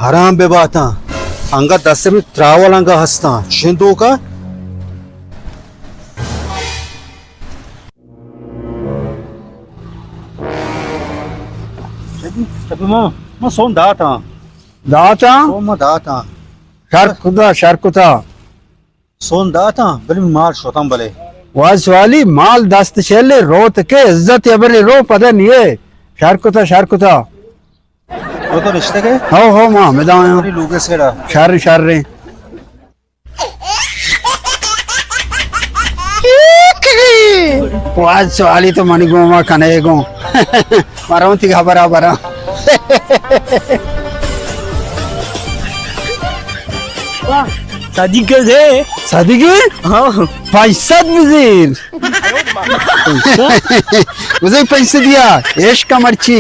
حرام بہ باتاں، انگت دست میں تراول انگا ہستاں، چشیں دوکا۔ شبی، شبی ما، ما سون داتاں۔ داتاں؟ سون ما داتاں۔ شر کتا، شر کتا۔ سون داتاں، بلے مال شتاں بلے۔ واز والی مال دست شلے روت کے عزت یا بلے رو پدا نیے۔ شر کتا، شر کتا۔ تو تو رشتہ کے؟ ہو، ہو، ما ہمدا آیاں۔ لوگے سیڑا۔ شر، شر۔ واز والی تو منی گوما کنے گوں۔ مروں تی خبر آ برا۔ صدیق کے دے۔ صدیق؟ ہاں۔ پانچ سد بزیر۔ بزیر پانچ سد یا، عشق مرچی۔